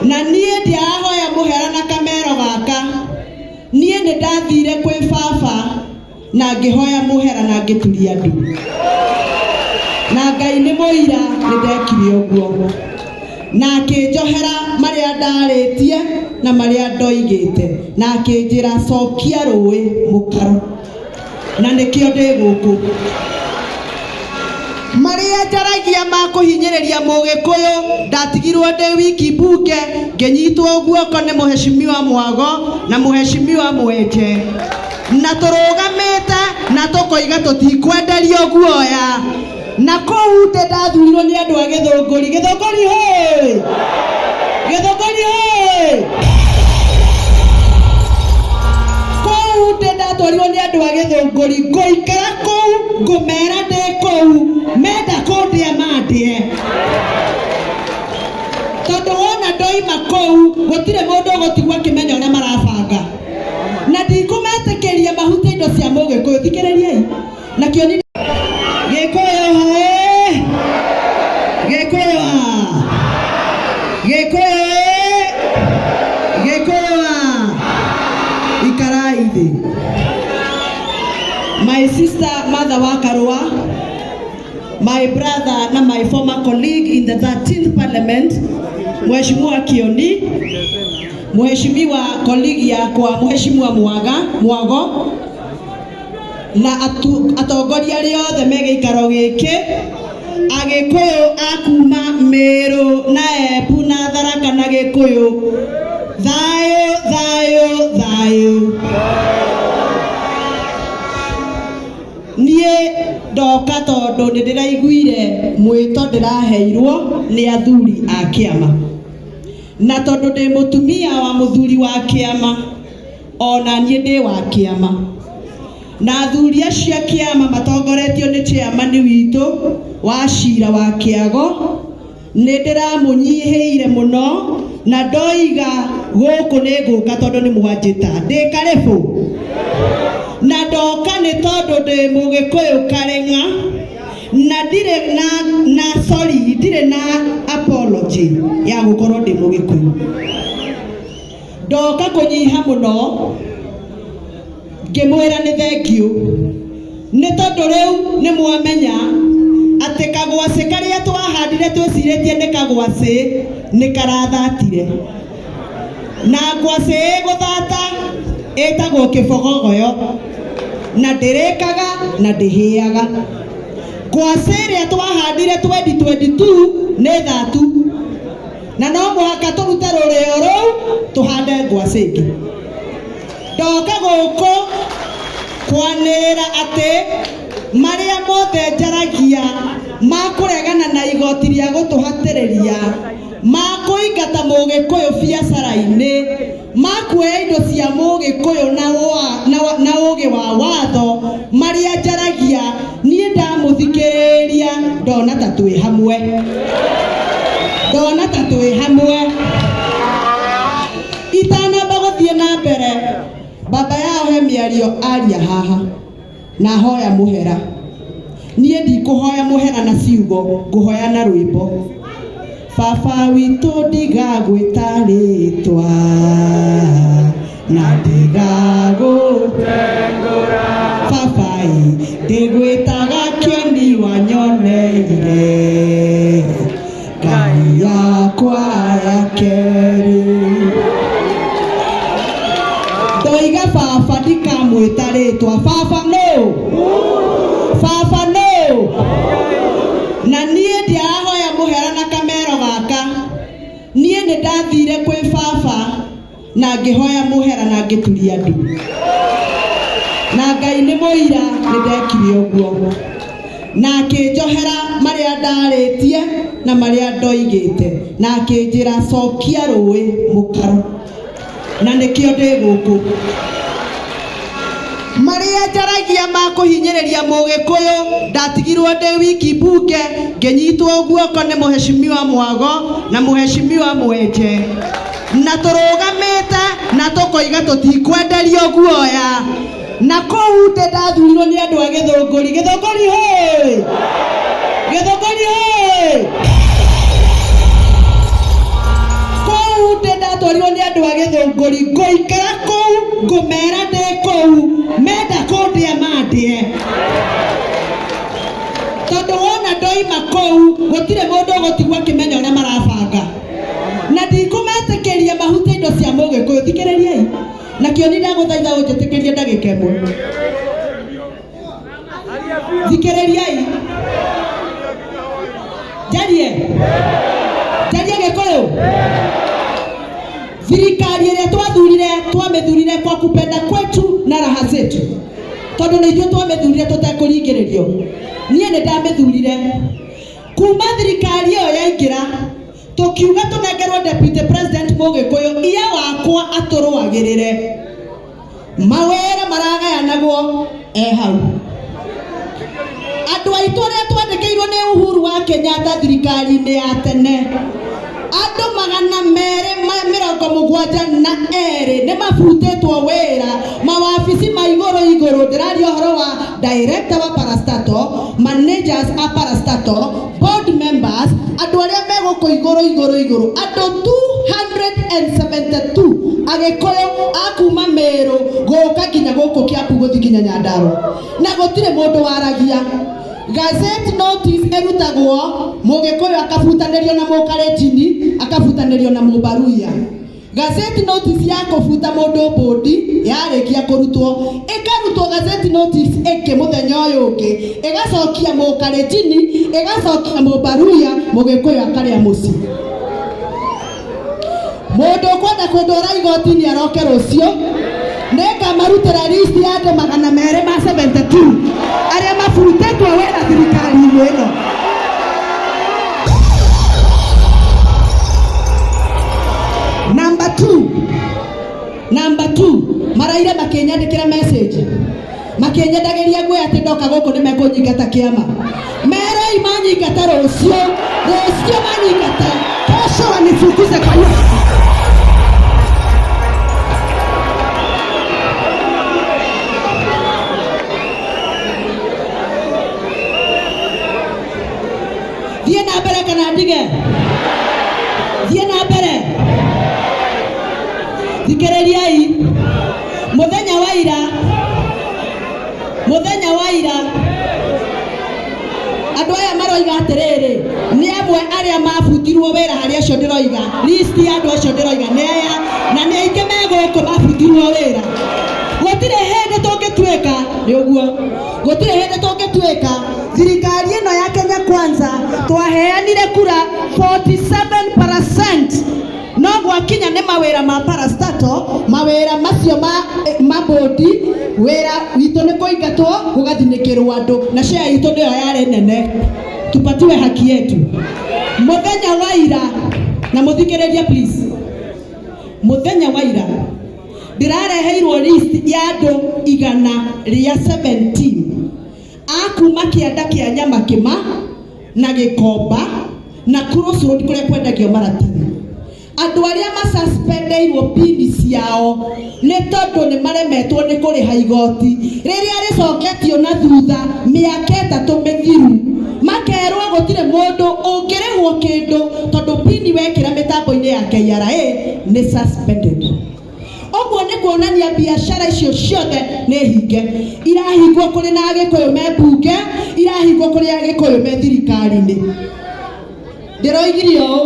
Na niĩ ndiarahoya mũhera na kamero gaka, niĩ nĩ ndathire kwĩ baba na ngĩhoya mũhera na ngĩturia ndu, na Ngai nĩ mũira nĩ ndekire ũguo, na akĩnjohera marĩa ndarĩtie na marĩa ndoigĩte, na akĩnjĩra cokia rũĩ mũkaro, na nĩkĩo ndĩ gũkũ. Marĩa njaragia ma kũhinyĩrĩria mũgĩkũyũ, ndatigirwo ndĩ wiki mbunge, ngĩnyitwo guoko nĩ mũheshimiwa Mwago na mũheshimiwa Mwenje, na tũrũgamĩte na tũkoiga tũtikwenderio guoya. Na kũu ndĩ ndathurirwo nĩ andũ a Gĩthũngũri. Gĩthũngũri hũĩ! Gĩthũngũri hũĩ! Kũu ndĩ ndatwarirwo nĩ andũ a Gĩthũngũri, ngũikara kũu ngũmera ndĩ kũu, menda kũndĩa mandĩe, tondũ wona ndoima kũu gũtirĩ mũndũ ũgũtigwo akĩmenya ũrĩa marabanga, na ndikũmetĩkĩria mahutie indo cia mũgĩkũyũ. Thikĩrĩriai na kĩoni. Gĩkũyũ hae, Gĩkũyũ a, Gĩkũyũ ĩ, Gĩkũyũ a, ikarai thĩ. My sister Martha wa Karũa, my brother na my former colleague in the 13th Parliament, Mheshimiwa Kioni, Mheshimiwa colleague yakwa Mheshimiwa Mwaga Mwago, na atongoria arĩa othe me gĩikaro gĩkĩ, Agĩkũyũ a kuma Mĩrũ na Embu na Tharaka na Gĩkũyũ, thayũ thayũ thayũ. Niĩ ndoka tondũ nĩ ndĩraiguire mwĩto ndĩraheirwo nĩ athuri a kĩama, na tondũ ndĩ mũtumia wa mũthuri wa kĩama, ona niĩ ndĩ wa kĩama, na athuri acio a kĩama matongoretio nĩ chairman witũ wa cira wa Kĩago, nĩ ndĩramũnyihĩire mũno na ndoiga gũkũ nĩ ngũka tondũ nĩ mwanjĩta ndĩ karĩbũ, na ndoka nĩ tondũ ndĩ mũgĩkũyũ kareng'a, na ndirĩ na, na sorry, ndirĩ na apology ya gũkorwo ndĩ mũgĩkũyũ. Ndoka kũnyiha mũno ngĩmwĩra nĩ thengiũ, nĩ tondũ rĩu nĩ mwamenya atĩ kagwacĩ karĩa twahandire twĩcirĩtie nĩ kagwacĩ nĩ karathatire, na ngwacĩ ĩgũthata ĩtagwo kĩbogogoyo, na ndĩrĩkaga na ndĩhĩaga. Ngwacĩ ĩrĩa twahandire 2022 nĩ thatu, na no mũhaka tũrute rũrĩo rũu tũhande ngwacĩ ĩngĩ. Ndoka gũkũ kwanĩrĩra atĩ marĩa mothe njaragia ma kũregana na igoti rĩa gũtũhatĩrĩria, ma kũingata mũgĩkũyũ biacara-inĩ, ma kuoya indo cia mũgĩkũyũ na ũgĩ wa watho, marĩa njaragia, niĩ ndamũthikĩrĩria ndona ta twĩ hamwe, ndona ta twĩ hamwe. Itanamba gũthiĩ na mbere, baba yao he mĩario aria haha na hoya mũhera. Niĩ ndikũhoya mũhera na ciugo, ngũhoya na rwĩmbo. Baba witũ ndigagwĩta rĩtwa na ndigagũtengũra, baba ĩ ndĩgwĩtaga Kĩoni wanyoneire, Ngai yakwa ya kerĩ. Ndoiga baba ndikamwĩta rĩtwa, baba nũ? Baba nũ? Na niĩ ndiarahoya mũhera na kamero gaka, niĩ nĩ ndathire kwĩ baba na ngĩhoya mũhera na ngĩturia ndu, na Ngai nĩ mũira nĩ ndekire ũguo, na akĩnjohera marĩa ndarĩtie na marĩa ndoigĩte, na akĩnjĩra cokia rũĩ mũkaro, na nĩkĩo ndĩ gũkũ. Marĩa njaragia ma kũhinyĩrĩria mũgĩkũyũ, ndatigirwo ndĩ wiki mbunge, ngĩnyitwo guoko nĩ mũheshimiwa Mwago na mũheshimiwa Mwenje, na tũrũgamĩte na tũkoiga tũtikwenderio guoya. Na kũu ndĩ ndathurirwo nĩ andũ a Gĩthũngũri. Gĩthũngũri hũĩ! Gĩthũngũri hũĩ! Kũu Ndĩratwarirwo nĩ andũ a Gĩthũngũri, ngũikara kũu, ngũmera ndĩ kũu, menda kũndĩa mandĩe. Tondũ wona ndoima kũu, gũtirĩ mũndũ ũgũtigwo akĩmenya ũrĩa marabanga. Na ndikũmetĩkĩria mahutie indo cia Mũgĩkũyũ. Thikĩrĩriai, na kĩoni ndagũthaitha ũnjĩtĩkĩrie ndagĩka ĩmwe. Thikĩrĩriai. Njarie. Njarie Gĩkũyũ. Thirikari ĩrĩa twathurire twamĩthurire kwa kupenda kwetu na raha zetu, tondũ nĩ ithuĩ twamĩthurire tũtekũringĩrĩrio. Niĩ nĩ ndamĩthurire kuma thirikari ĩyo yaingĩra, tũkiuga tũnengerwo deputy president Mũgĩkũyũ, iya wakwa atũrũagĩrĩre. Mawĩra maragayanagwo e hau. Andũ aitũ arĩa twandĩkĩirwo nĩ Uhuru wa Kenyatta thirikari-inĩ ya tene, andũ 272 nĩ mabutĩtwo wĩra mawabici ma igũrũ igũrũ. Ndĩraria ũhoro wa director wa parastatal, managers a parastatal, board members, andũ arĩa me gũkũ igũrũ igũrũ igũrũ, andũ 272 Agĩkũyũ a kuma Meru gũka nginya gũkũ Kiambu gũthiĩ nginya Nyandarua, na gũtirĩ mũndũ waragia. Gazette notice ĩrutagwo Mũgĩkũyũ akabutanĩrio na Mũkalenjini, akabutanĩrio na Mũbaruya. Gazette notice ya kũbuta mũndũ bũndi yarĩkia kũrutwo, ĩkarutwo gazette notice ĩngĩ mũthenya ũyũ ũngĩ, ĩgacokia Mũkalenjini, ĩgacokia Mũbaruya, Mũgĩkũyũ akarĩa mũciĩ. Mũndũ ũkwenda kũndwara igoti-inĩ aroke rũciũ, nĩngamarutĩra list ya andũ 272 arĩa mabutĩtwo wĩra thirikari-inĩ ĩno. Number 2, number 2, maraire makĩnyandĩkĩra message makĩnyendagĩria ngũĩ atĩ ndoka gũkũ nĩ mekũnyingata kĩama. Merei manyingate rũciũ, rũciũ manyingate, kesho wanifukuze kwa hiyo. Thiĩ na mbere kana ndige? Thiĩ na mbere. Thikĩrĩriai. Mũthenya wa ira, mũthenya wa ira, andũ aya maroiga atĩrĩrĩ, nĩ amwe arĩa mabutirwo wĩra harĩ acio ndĩroiga, list ya andũ acio ndĩroiga nĩ aya, na nĩ aingĩ me gũkũ mabutirwo wĩra. Gũtirĩ hĩndĩ tũngĩtuĩka, nĩ ũguo, gũtirĩ hĩndĩ tũngĩtuĩka thirikari ĩno ya Kenya Kwanza twaheanire kura 47%, no gwakinya nĩ mawĩra ma parastato, mawĩra macio ma bodi, wĩra witũ nĩ kũingatwo gũgathinĩkĩrwo andũ, na share itũ nĩyo yarĩ nene. Tupatiwe haki yetu. Mũthenya wa ira, na mũthikĩrĩrie please, mũthenya wa ira ndĩrareheirwo list ya andũ 117 a kuma kĩanda kĩa Nyamakĩma na Gĩkomba na Crossroad kũrĩa kwendagio maratathi. Andũ arĩa masuspendeirwo pini ciao nĩ tondũ nĩ maremetwo nĩ kũrĩha igoti rĩrĩa rĩcoketio na thutha mĩaka 3 mĩthiru, makerwo gũtirĩ mũndũ ũngĩrĩhwo kĩndũ tondũ pini wekĩra mĩtambo-inĩ ya KRA nĩ suspended. Ũguo nĩ kuonania biacara icio ciothe nĩ hinge, irahingwo kũrĩ na Agĩkũyũ me mbunge, irahingwo kũrĩ Agĩkũyũ me thirikari-inĩ. Ndĩroigire ũũ,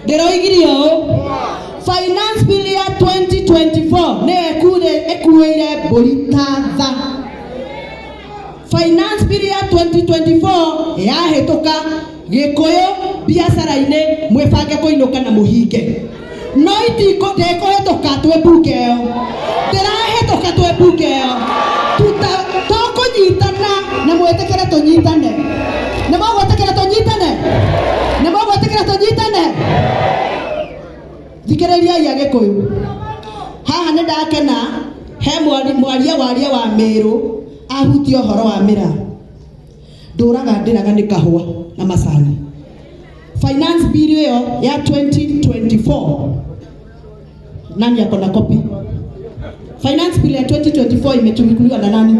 ndĩroigire ũũ, finance bill ya 2024 nĩyo ĩkuĩire mbũri ta tha. Finance bill ya 2024 yahĩtũka, Gĩkũyũ biacara-inĩ mwĩbange kũinũka na mũhinge. No ndĩkũhĩtũka twĩ mbunge ĩyo, ndĩrahĩtũka twĩ mbunge ĩyo. Tũkũnyitana na mwĩtĩkĩre tũnyitane. Nĩ mũgwĩtĩkĩra tũnyitane? Nĩ mũgwĩtĩkĩra tũnyitane? Thikĩrĩriai Agĩkũyũ. Haha nĩ ndakena he mwaria waria wa Meru ahutia ũhoro wa mĩraa. Ndũraga ndĩraga nĩ kahũa na macani. Finance bill ĩyo ya 2024, nani ako na copy? Finance bill ya 2024 imechukuliwa na nani?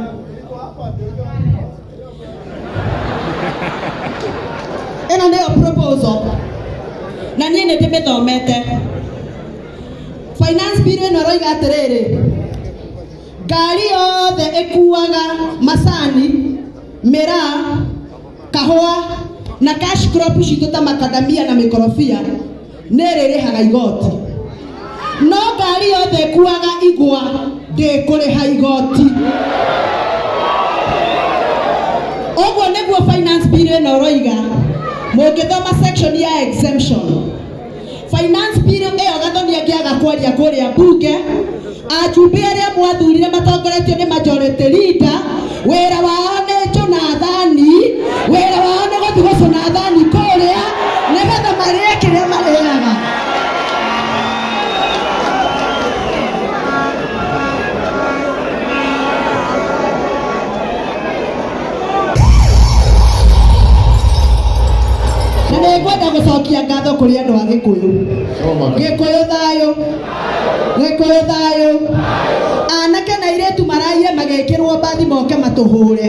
Ĩno nĩyo proposal na niĩ nĩ ndĩmĩthomete. Finance bill ĩno ĩroiga atĩrĩrĩ, ngari yothe ĩkuaga macani, mĩraa, kahũa na cash crop citũ ta makadamia na mĩkorobia nĩ ĩrĩrĩhaga igoti, no ngari yothe ĩkuaga igwa ndĩkũrĩha igoti. Ũguo nĩguo finance bill ĩno ĩroiga. Mũngĩthoma section ya exemption, finance bill ĩyo Gathoni angĩaga kwaria kũrĩa mbunge, ajumbe arĩa mwathurire matongoretio nĩ majority leader, wĩra wao nĩ njũna thani, wĩra wao nĩ gũthiĩ gũcũna thani kũrĩa nĩgetha marĩe kĩrĩa marĩaga. Na nĩ ngwenda gũcokia ngatho kũrĩ andũ a Gĩkũyũ. Gĩkũyũ thayũ, Gĩkũyũ thayũ. Anake na airĩtu maraire magĩkĩrwo mbathi moke matũhũre.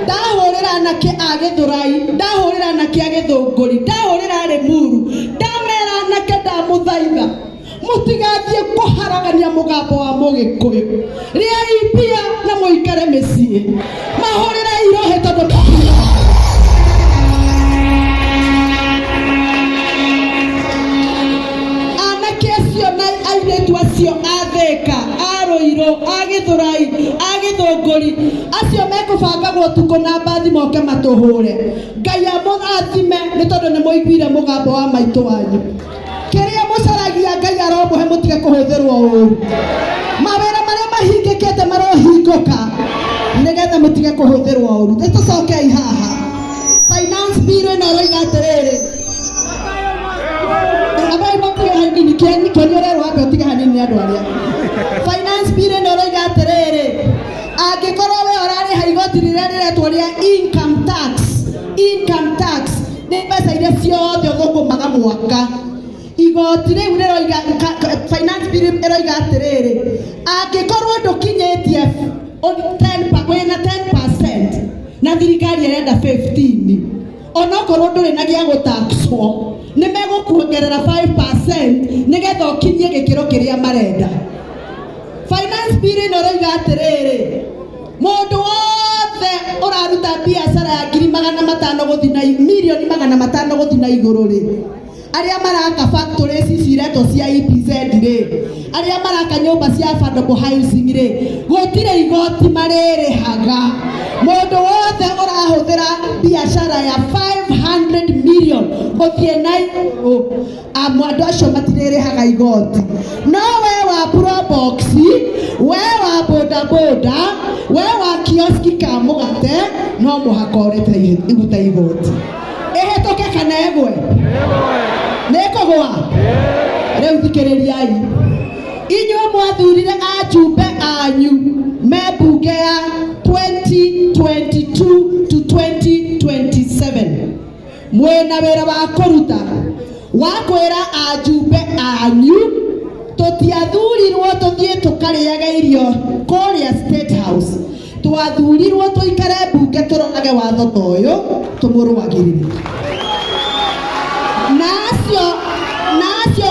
Ndahũrĩra anake a Gĩthũrai, ndahũrĩra anake a Gĩthũngũri, ndahũrĩra Limuru, ndamera anake ndamũthaitha mũtigathiĩ kũharagania mũgambo wa Mũgĩkũyũ. Rĩai mbia na mũikare mĩciĩ, mahũrĩre irohe tondũ anake acio na airĩtu acio a Thĩka, a Rũirũ, a Gĩthũrai, a Gĩthũngũri, acio mekũbangagwo ũtukũ na mbathi moke matũhũre. Ngai amũrathime nĩ tondũ nĩ mũiguire mũgambo wa maitũ wanyu. Kĩrĩa mũcaragia Ngai aromũhe mũtige kũhũthĩrwo ũru. Mawĩra marĩa mahingĩkĩte marohingũka nĩgetha mũtige kũhũthĩrwo ũru. Nĩ tũcokei haha. Finance bill ĩno ĩroiga atĩrĩrĩ, ambai matige hanini, kĩoni ũrerwo ambe ũtige hanini nĩ andũ arĩa. Finance bill ĩno ĩroiga atĩrĩrĩ, angĩkorwo we ũrarĩha igoti rĩrĩa rĩretwo rĩa income tax, income tax nĩ mbeca iria ciothe ũthũkũmaga mwaka. Igoti rĩu rĩroiga, finance bill ĩroiga atĩrĩrĩ, angĩkorwo ndũkinyĩtie wĩna 10% na thirikari ĩrenda 15, onokorwo ndũrĩ na gĩa gũtaxwo, nĩ megũkuongerera 5% nĩgetha ũkinyie gĩkĩro kĩrĩa marenda. Finance bill ĩno ĩroiga atĩrĩrĩ, mũndũ wothe ũraruta biacara ya ngiri magana matano gũthiĩ na mirioni magana matano gũthiĩ na igũrũ rĩ, arĩa maraka factories ici iretwo cia EPZ rĩ, arĩa maraka nyũmba cia affordable housing rĩ, gũtirĩ igoti marĩrĩhaga. Mũndũ wothe ũrahũthĩra biacara ya 500 million gũthiĩ na igũrũ, andũ acio matirĩrĩhaga igoti. No we wa Probox, we wa boda boda, we wa kioski ka mũgate, no mũhaka ũrute igoti. Ĩhĩtũke kana ĩgwe? Nĩ ĩkũgwa? Rĩu thikĩrĩriai, inyuĩ mwathurire ajumbe anyu me mbunge ya 2022 to 2027, mwĩna wĩra wa kũruta wa kwĩra ajumbe anyu tũtiathurirwo tũthiĩ tũkarĩage irio kũrĩa State House, twathurirwo tũikare mbunge tũrorage watho ta ũyũ tũmũrũagĩrĩre. Na acio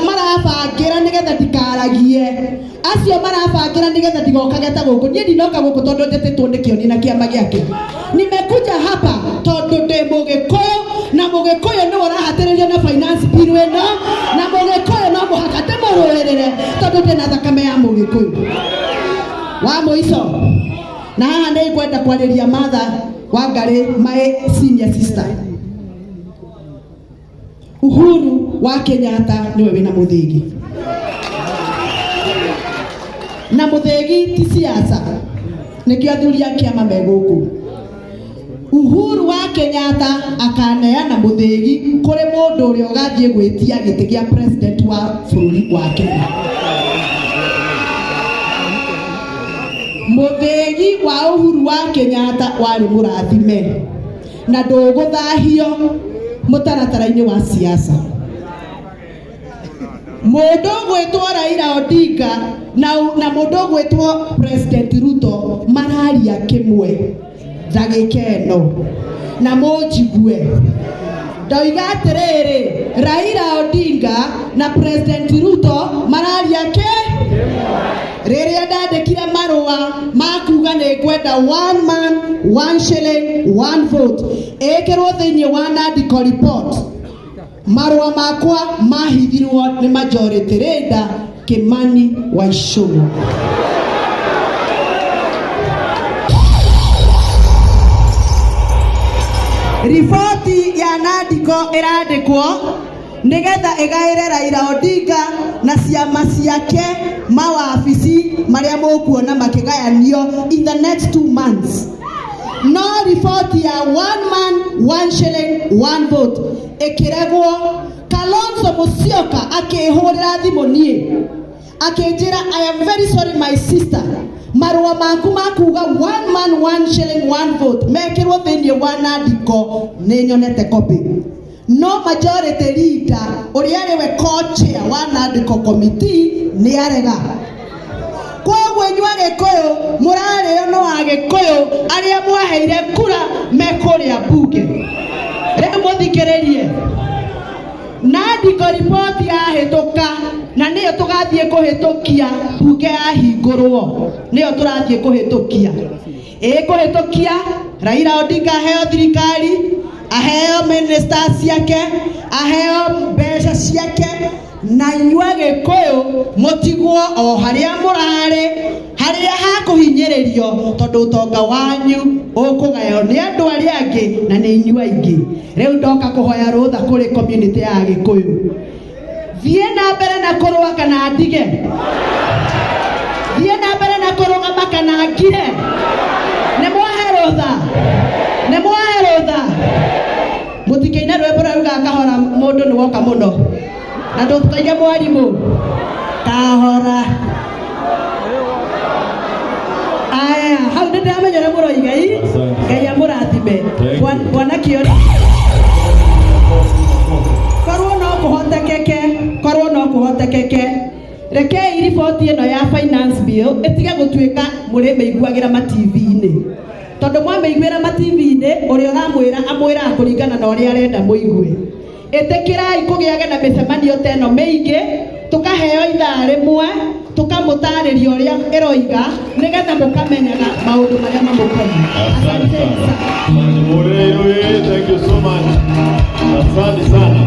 marabangĩra nĩgetha ndikaragie, acio marabangĩra nĩgetha ndigokage ta gũkũ. Niĩ ndinoka gũkũ tondũ njĩtĩtwo nĩ Kĩoni na kĩama gĩake. Nimekuja hapa tondũ ndĩ Mũgĩkũyũ, na Mũgĩkũyũ nĩwe ũrahatĩrĩrio na finance bill ĩno, na Mũgĩkũyũ no mũhaka ndĩmũrũĩrĩre tondũ ndĩna thakame ya Mũgĩkũyũ. Wa mũico, na haha nĩ ngwenda kwarĩria Martha Wangari, my senior sister. Uhuru wa Kenyatta nĩwe wĩna mũthĩgi, na mũthĩgi ti siasa, nĩkĩo athuri a kĩama me gũkũ. Uhuru wa Kenyatta akaneana mũthĩgi kũrĩ mũndũ ũrĩa ũgathiĩ gwĩtia gĩtĩ gĩa president wa bũrũri wa Kenya. Mũthĩgi wa Uhuru wa Kenyatta warĩ mũrathime na ndũgũthahio mũtaratara-inĩ wa siasa. Mũndũ ũgwĩtwo Raila Odinga na mũndũ ũgwĩtwo President Ruto mararia kĩmwe ndagĩka ĩno, na mũnjigue. Ndoiga atĩrĩrĩ, Raila Odinga na President Ruto mararia Rĩrĩa ndandĩkire marũa ma kuga nĩ ngwenda one man one shilling one vote ĩkĩrwo thĩinĩ wa Nandiko report, marũa makwa mahithirwo nĩ majority leader Kimani Waicũng'wa. Riboti ya Nandiko ĩrandĩkwo nĩgetha ĩgaĩre Raila Odinga na ciama ciake mawabici marĩa mũkuona makĩgayanio in the next 2 months. No riboti ya one man one shilling one vote ĩkĩregwo. Kalonzo Musyoka akĩhũrĩra thimũ niĩ akĩnjĩra, "I am very sorry, my sister, marũa maku ma kuga one man one shilling one vote mekĩrwo thĩinĩ wa Nandiko nĩ nyonete copy, no majority leader ũrĩa arĩ we co-chair wa Nandiko committee nĩ arega." Koguo inyuĩ Agĩkũyũ mũrarĩo no Agĩkũyũ arĩa mwaheire kura me kũrĩa bunge. Rĩu mũthikĩrĩrie, Nandiko report yahĩtũka, na nĩyo tũgathiĩ kũhĩtũkia bunge yahingũrwo, nĩyo tũrathiĩ kũhĩtũkia, ĩkũhĩtũkia Raila Odinga aheo thirikari, aheo ministers ciake, aheo mbeca ciake, na inyuĩ Agĩkũyũ mũtigwo o harĩa mũrarĩ, harĩa hakũhinyĩrĩrio, tondũ ũtonga wanyu ũkũgaywo nĩ andũ arĩa angĩ na nĩ inyuĩ aingĩ. Rĩu ndoka kũhoya rũtha kũrĩ community ya Agĩkũyũ, thiĩ na mbere na kũrũa kana ndige? Thiĩ na mbere na kũrũgama kana ngire? Nĩ mwahe rũtha, nĩ mwahe rũtha. Mũtikĩine rwĩmbo rũrauga kahora, mũndũ nĩ woka mũno na ndũkaige mwarimũ kahora. Aya, hau nĩ ndĩramenya ũrĩa mũroiga i. Asante. Ngai amũrathime. Thank you. Bwana Kĩoni, korwo no kũhotekeke, korwo no kũhotekeke, rekei riboti ĩno ya finance bill ĩtige gũtuĩka mũrĩmĩiguagĩra ma TV-inĩ, tondũ mwamĩiguĩra ma TV-inĩ, ũrĩa ũramwĩra amwĩraga kũringana na ũrĩa arenda mũigue. Ĩtĩkĩrai kũgĩage na mĩcemanio ta ĩno mĩingĩ, tũkaheo ithaa rĩmwe tũkamũtarĩria ũrĩa ĩroiga, nĩgetha mũkamenyaga maũndũ marĩa mamũkoniĩ. Asante Asanteni sana. sana. Thank you so much. Asante sana.